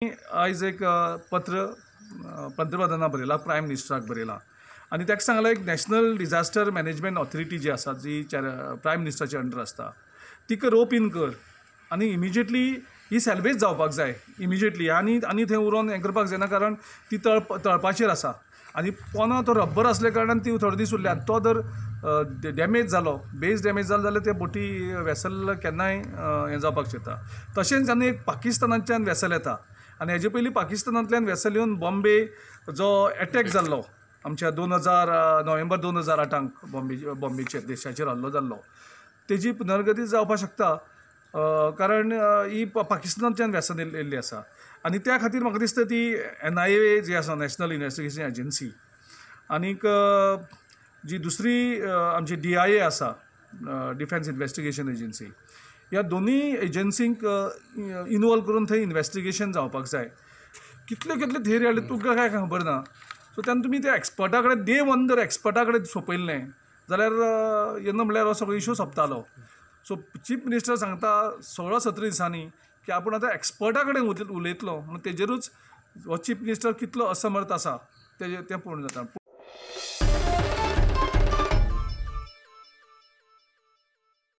आयज एक पत्र पंतप्रधाना बरयलां, प्रायम मिनिस्टराक बरयलां आनी ताका सांगलां एक नॅशनल डिजास्टर मॅनेजमेंट ऑथॉरिटी जी आसा, जी प्रायम मिनिस्टराच्या अंडर आसता, तिका रोप इन कर आनी इमिजिएटली ही सॅल्वेज जावपाक जाय इमिजिएटली. आनी आनी थंय उरोन हें करपाक जायना, कारण ती तळपाचेर आसा आनी पोंदा तो रब्बर आसल्या कारणान ती थोडे दीस उरल्या. तो जर डॅमेज जालो, बेज डॅमेज जालो जाल्यार ते बोटी वेसल केन्नाय हें जावपाक शकता. तशेंच आनी एक पाकिस्तानांतल्यान वेसल येता आनी हेजे पयलीं पाकिस्तानांतल्यान वेसल येवन बॉम्बे जो एटॅक जाल्लो आमच्या 2000 नोव्हेंबर 2008 बॉम्बेचेर देशाचेर हल्लो जाल्लो, तेजी पुनर्गती जावपाक शकता, कारण ही पाकिस्तानांतल्यान वेसन येयल्ली आसा. आनी त्या खातीर म्हाका दिसता ती NIA जी आसा, नॅशनल इन्वेस्टिगेशन एजन्सी, आनीक जी दुसरी आमची DIA आसा, डिफेन्स इन्वेस्टिगेशन एजन्सी, ह्या दोनूय एजन्सींक इनवॉल्व करून थंय इन्वेस्टिगेशन जावपाक जाय. कितल्यो कितल्यो थेरी हाडल्यो तुमकां कांय खबर ना. सो तेन्ना तुमी त्या एक्सपर्टा कडेन डे वन जर एक्सपर्टा कडेन सोंपयल्लें जाल्यार येन्ना म्हणल्यार हो सगळो इशू सोंपतालो. सो चीफ मिनिस्टर सांगता 16-17 दिसांनी की आपूण आतां एक्सपर्टा कडेन उलयतलो, म्हणून तेजेरूच हो चीफ मिनिस्टर कितलो असमर्थ आसा तेजें तें पळोवंक जाता. पूण